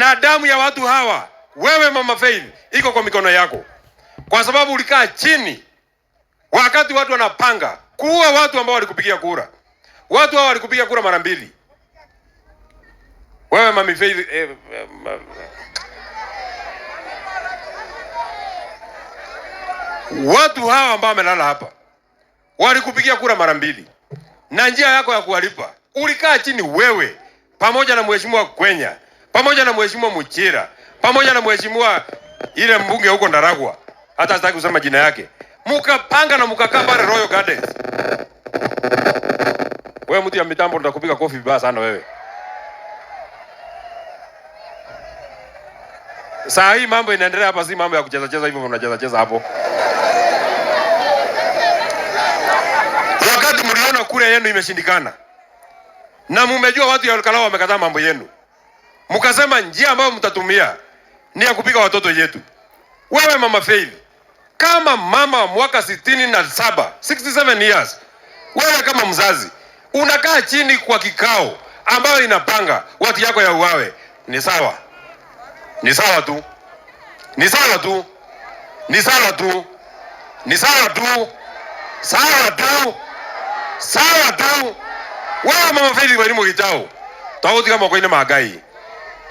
Na damu ya watu hawa, wewe Mama Faith, iko kwa mikono yako, kwa sababu ulikaa chini wakati watu wanapanga kuua watu ambao walikupigia kura. Watu hao walikupigia kura mara mbili. Wewe Mama Faith, watu hawa ambao wamelala hapa walikupigia kura mara mbili, na njia yako ya kuwalipa ulikaa chini wewe pamoja na mheshimiwa Kwenya, pamoja na mheshimiwa Muchira, pamoja na mheshimiwa ile mbunge huko Ndaragwa, hata sitaki kusema jina yake, mukapanga na mukakaa pale Royal Gardens. Wewe mtu ya mitambo, nitakupiga kofi vibaya sana wewe. Saa hii mambo inaendelea hapa, si mambo ya kucheza cheza hivyo mnacheza cheza hapo. Wakati mliona kura yenu imeshindikana na mumejua watu ya Olkalou wamekataa mambo yenu, mkasema njia ambayo mtatumia ni ya kupiga watoto yetu. Wewe Mama Faith, kama mama wa mwaka 67, 67 years, wewe kama mzazi unakaa chini kwa kikao ambayo inapanga watu yako ya uawe, ni sawa? Ni sawa tu, ni sawa tu, ni sawa tu, ni sawa tu, sawa tu, sawa tu. Wewe Mama Faith Wairimu Gitau, tofauti kama kwa magai,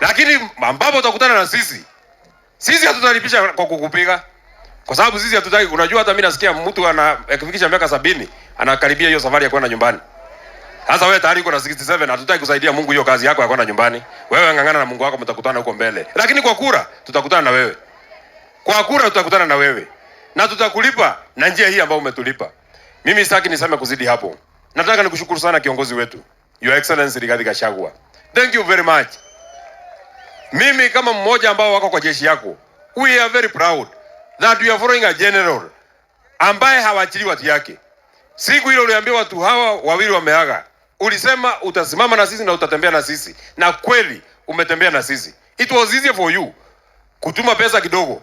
lakini ambapo utakutana na sisi, sisi hatutalipisha kwa kukupiga, kwa sababu sisi hatutaki. Unajua, hata mimi nasikia mtu ana akifikisha miaka 70 anakaribia hiyo safari ya kwenda nyumbani. Sasa wewe tayari uko na 67, hatutaki kusaidia Mungu hiyo kazi yako ya kwenda nyumbani. Wewe ng'ang'ana na Mungu wako, mtakutana huko mbele. Lakini kwa kura tutakutana na wewe, kwa kura tutakutana na wewe na tutakulipa na njia hii ambayo umetulipa. Mimi sitaki niseme kuzidi hapo. Nataka nikushukuru sana kiongozi wetu, Your Excellency Rigathi Gachagua. Thank you very much. Mimi kama mmoja ambao wako kwa jeshi yako, we are very proud that we are following a general ambaye hawachili watu yake. Siku ile uliambia watu hawa wawili wameaga, ulisema utasimama na sisi na utatembea na sisi, na kweli umetembea na sisi. It was easier for you kutuma pesa kidogo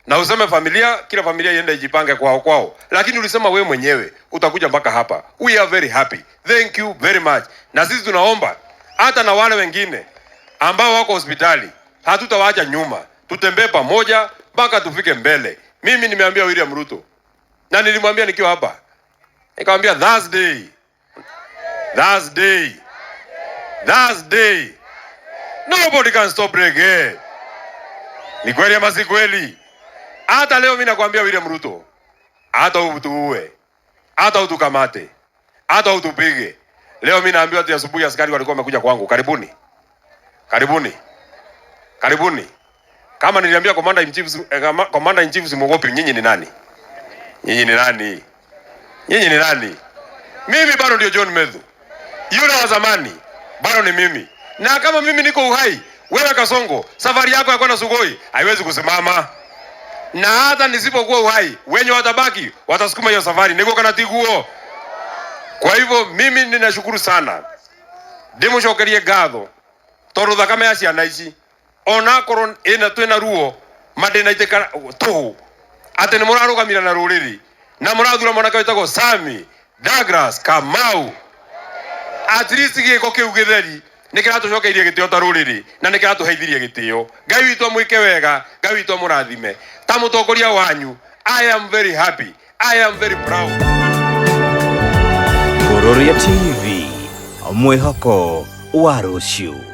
na useme familia, kila familia iende ijipange kwao kwao, lakini ulisema wewe mwenyewe utakuja mpaka hapa. We are very happy, thank you very much. Na sisi tunaomba hata na wale wengine ambao wako hospitali, hatutawaacha nyuma, tutembee pamoja mpaka tufike mbele. Mimi nimeambia William Ruto na nilimwambia nikiwa hapa, nikamwambia Thursday, Thursday, Thursday, nobody can stop reggae. Ni kweli ama si kweli? Hata leo mimi nakwambia William Ruto, hata utuue, hata utukamate, hata utupige. Leo mimi naambiwa ati asubuhi askari walikuwa wamekuja kwangu. Karibuni, karibuni, karibuni. Kama niliambia commander in chief, commander in chief simuogopi. Nyinyi ni nani? Nyinyi ni nani? Nyinyi ni nani? Mimi bado ndio John Methu, yule wa zamani bado ni mimi, na kama mimi niko uhai, wewe Kasongo, safari yako ya kwenda Sugoi haiwezi kusimama na hata nisipokuwa uhai, wenye watabaki watasukuma hiyo safari, niko kana tiguo. Kwa hivyo mimi ninashukuru sana, ndimucokerie ngatho tondu thakame ya ciana ici onakorwo ina twina ruo mandinaitika tuhu ati ni murarugamira na ruriri na murathura mwanake witagwo Sami Douglas Kamau. At least giko kiu githeri nä kä ratå gä ta rå na nä kä ratå heithirie gä tä o. Ngai witå amwä wega, Ngai witå amå rathime ta må tongoria wanyu. I am very happy, I am very proud. Kururia TV, mwĩhoko wa rũciũ.